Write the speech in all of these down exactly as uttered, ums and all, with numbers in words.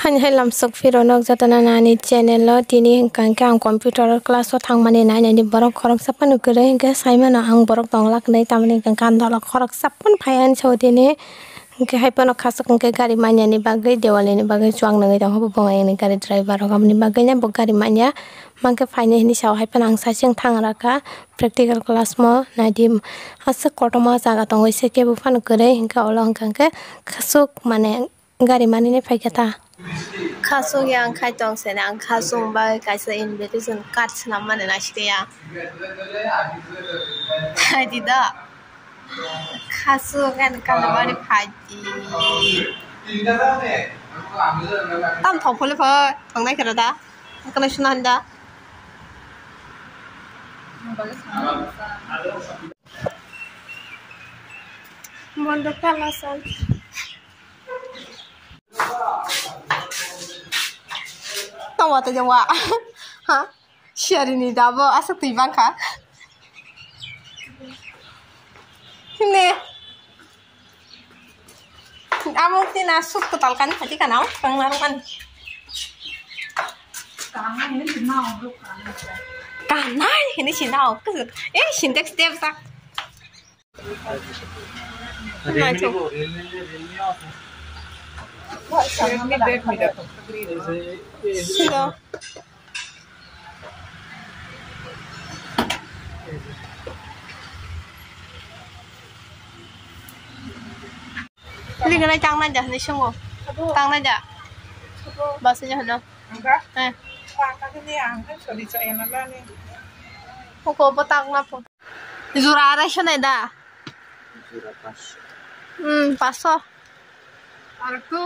Ani hai lamsok phiro nok jotono nani channel o tini hwnkha hwnkhe ang computer class o thangmani nainani borok khoroksa phano kwrwi hwnkhe saimano ang borok tongla kwnwi tamni hwnkha hwnkhe ang dolo khoroksa phano phai ani sao tini hwnkhe hai phano khasok hwnkhe gari manyani bagwi Diwali ni bagwi chuak nangwi tongkha bo bongni gari driver rok aboni bagwi bo gari manya mankhe phainai hinwi sao hai phano ang saichung thang rakha practical class mo naidi aswk kotorma jaga tongwi se kebo phano kwrwi hwnkhe olo hwnkha hwnkhe khasok mane. Gari manine phaikha ta. Khasuk yang khai tong sene ang khasuk bagwi kaisa invitation card swnam mani naiside ya. Hai di da. Khasuk and Kalabari phaidi. Tam thong phole pho thongnai khera da. Kono swnam da. Mondok tala san. Tongwa tei jongwa. Ha? Siarini dabo aswk twi bangkha. Himne. Amo tini aswk kwtal kani phati kana, tongna rwmani. Kanai hini sinao. Eh, Sintex debsa. Liganai tangnai da hinwi swngo. Tangnai da? Basa ya hwno. Eh. Huko bo tangna po. Jora arai swnai da? Jora paso. Hmm, paso. Ar tu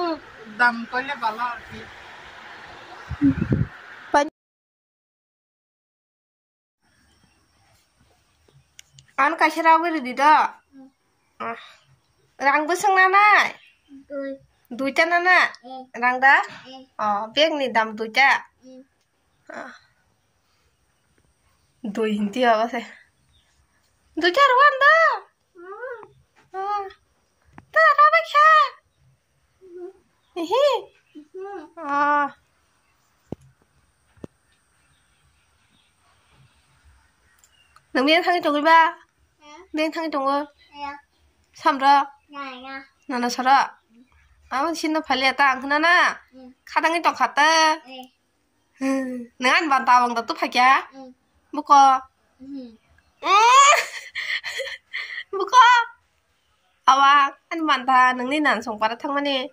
dam koile bala ar ki. Ano kaisa ragwi rwdi da. Ah. Rang bwswk nanai? Dui. Duita nana? Eh. Rang da? Eh. Oh, bag ni dam duita? Eh. Ah. Dui hinti aba se. Duita rwan da? Hmm. Ah. Ta rabai kha? Hmm. Ihi. Hmm. Ah. Nang biyang thangwi tongwi ba? Ya. Biyang thangwi tongo? Ya. Samra? Ya, ya. Nana sara? Amo sinno phaliya ta ang khna na? Hmm. Khatangwi tongkha ta? Eh. Hmm. Nang ani banta awang da tu phakya? Hmm. Buko? Hmm. Hmm. Buko? Awa, ani manta nangni nan songpara thangmani.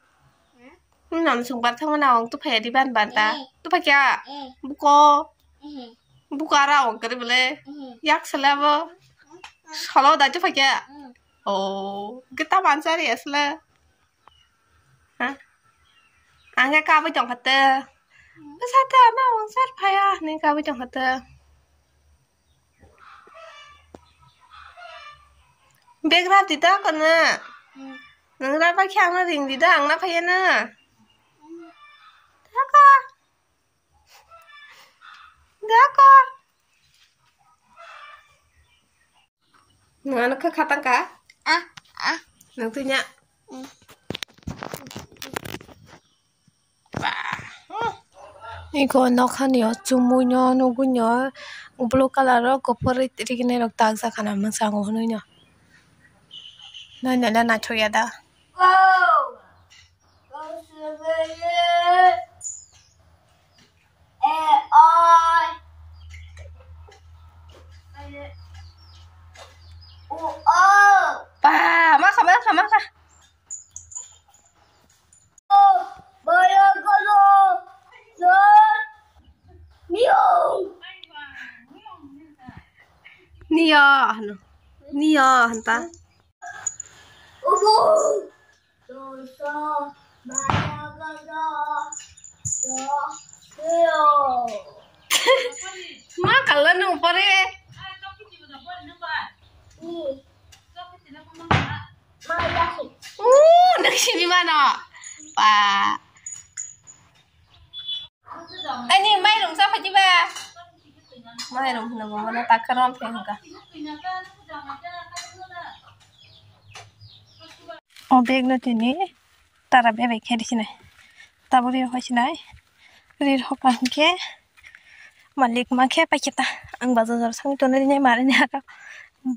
Hmm? Nini nan songpara thangmani awang tuphaya di ban banta. Eh. Tuphakya? Eh. Buko. Eh. Buko ara awang kari bole. Eh. Yak sala bo. Eh. Solo da tuphakya? Eh. Oh, kita mansari asla. Ha? Angga kabai tongkha te. Hmm. Bwsa te ana awang sar phaya ni kabai tongkha te. Bag rap di ta kono. Hmm. Nang rap khe ang ring di da ang na phaiya na. Hmm. Dako. Dako. Nang ano khe khatang ka? Ah, ah. Nang tunya. Hmm. Iko nokhani o chumui no nugui no blue colour o kuphur rignai rok takjak khana mwchang o hwnwi no. Nai nai nai naithok ya da. Ba, ma kha, ma kha, ma kha. Niyo, ano. Niyo, hanta. Ma kala nung pare. Uh, nung sini mana? Pa. Ani mairung sa phaji ba. Mairung hwnwi bo mano takharom phe hwnka. O bag no tini tara bebak khe rikhinai. Tabuk ri rok sinai. Ri rok hokha hinkhe malik ma khe paikhe ta. Ang bazar jora thangwi tonwi rinai ma rinai aro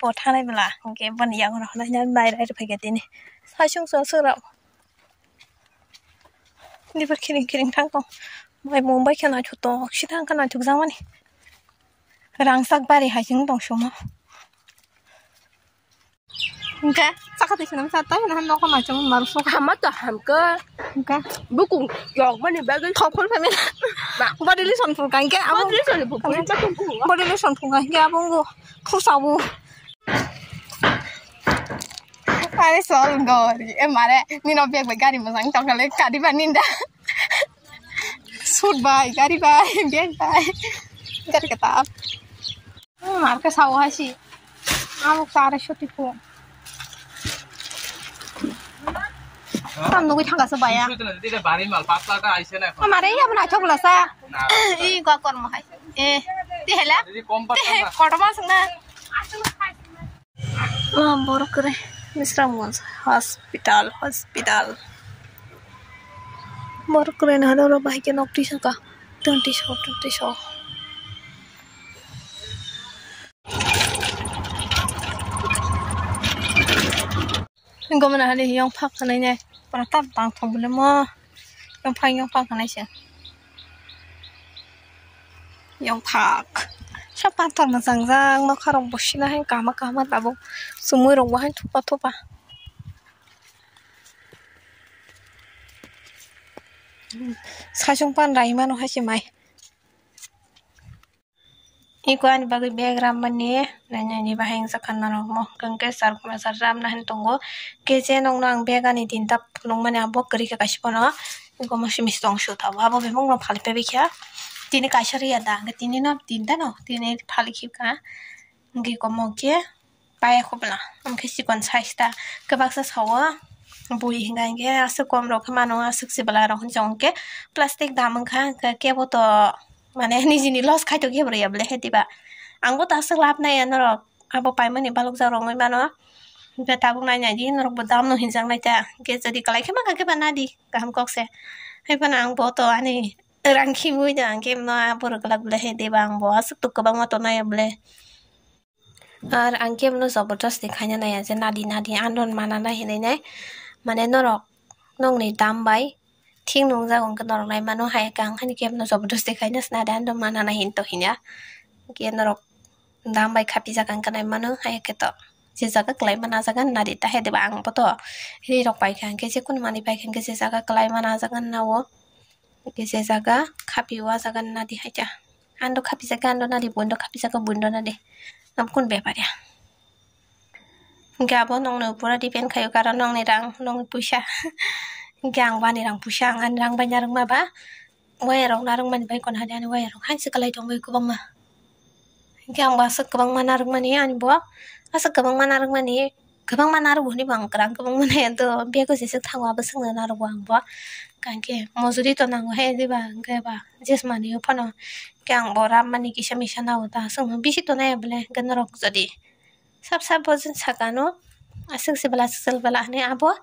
bo thangnai bwla hinkhe boni yago rok hinai nai rai rw phaikha tini. Saichung chwng chwng rok. Dibar khiring khiring thang tong. Bai mung bai khe naithok tok sida wngkha naithok jakmani. Rangchak bari hai se wng tong sumo. Hingke chakha twi swnam sa tei nahar nokha maichung maru sok. Hama to hamkhe. Hingke bukung yokmani bagwi. Thopol phaimani. Body lotion phulka hingke abo. Body lotion phulka hingke abo wngkha khusa bo. Are sol gori e mare nino bag bai gari mojang tongkha le kadi ba ninda. Sut bai gari bai bag bai gari kata. Marke sao hai si. Amo kare soti ko. Tam nugui thangka se baya. Mare ya bana chok lasa. I gwa kormo hai. Eh, ti hela. Ti he, kotorma sungna. Ma borok kre. Misrang mon hospital, hospital. Borok kre na hado ro bahai ke nok twi saka. Twenty so, twenty so. Gomna hani yong phak khanai nai. Pura tap tang thok bole mo. Yong phak, yong phak khanai se. Yong phak. Sa pathor mwchang jak, nokha rok bo sina hai kahma kahma tabuk. Sumui rok bo hai thupa thupa. Saichung pan rai mano hai se mai. Iko ani bagwi bag rammani, nai nai ni bahai wngjakha norok mo, hwnkhe sar kuna sar ramna hin tongo. Khe je nokno ang bag ani tinta phunukmani abo kwrwi khe kaisa phano, iko moso misto wng suk abo bebak no phali pebikha. Tini kaisa riya da, hwnkhe tini no tinta no tini phali khibkha. Hwnkhe iko mo khe paya khobla, hwnkhe chikon size ta kwbaksa sao. Bui hinga hinkhe aswk kom rok khe mano, aswk chwla rok hinwi chong khe plastic dam wngkha, hwnkhe kebo to mane nijini loss khaito kebo rwya bole he diba. Ang bo to aswk lab naiya norok, abo paimani balok jak rok wngwi mano. Hwnkhe tabuk nai nai di norok bo dam no hinjak nai ta, hwnkhe jodi kwlai khe mankha khe ba nadi kaham kok se. Hai phano ang bo to ani rang khimwi da, hwnkhe no abo rwglak bole he diba, ang bo aswk to kwbangma to naiya bole. Ar ang khe bono jabardasti khaina naiya je nadi nadi andon mana nai hinwi nai. Mane norok nokni dam bai thik nungjak hwnkhe norok nai mano hai khe ang hani khe bono jabardasti khaina se nadi andon mana nai hinwi tongya. Hwnkhe norok dam bai khapijak hwnkhe nai mano hai khe to je jaga kwlai mana jaga nadi ta hai diba ang bo to ri rok paikha hwnkhe je kunu manwi paikha hwnkhe je jaga kwlai mana jaga nao. Kisa jaga khapi o, ah jaga nadi hai ta. Ando khapi jaga ando nadi, bundo khapi jaga bundo nadi. Am kun bepar ya. Hingke abo nongni upor o depend khaio, karon nongni rang, nongni puisa. Hingke ang bani rang puisa, ang ani rang bai narwkma ba. Waya rok narwkmani bai kono hade ani waya rok hai se kwlai tongbai kwbangma. Hingke ang bo aswk kwbangma narwkmani ani bo, aswk kwbangma narwkmani, kwbangma narwgo hinui bo ang kwrang kwbangma nai to bego jeswk thango abo swkno narwgo ang bo. Hingke mojuri to nango he diba hingke ba jesmani o phano hingke ang bo rammani kisa misa nao ta aswkno bisi to nai bole hingke norok jodi sab sab bo saka no aswk se bela aswk se bela hinui abo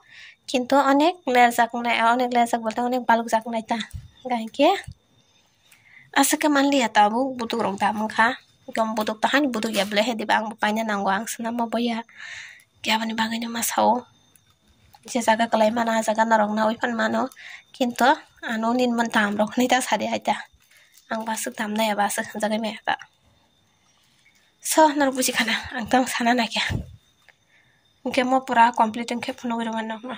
kintu onek lerjak nai onek lerjak bolte onek balokjak nai ta hingke. Aswk khe manliya tabuk buduk rok dam wngkha. Ekdom buduk tahani buduk ya bole he diba ang bo paina nango ang swnamma boya. Khe aboni bagwino ma sao. Je jaga kwlai mano ah jaga norok naui phan mano. Kintu ano nini man dam rok hinui ta sadi hai ta. Ang bo aswk dam nai abo aswk hinjagwi maya ta. So norok buji khana ang tamo sana naikhe. Hingke mo pura complete wngkhe phunugwi rwmani nokno.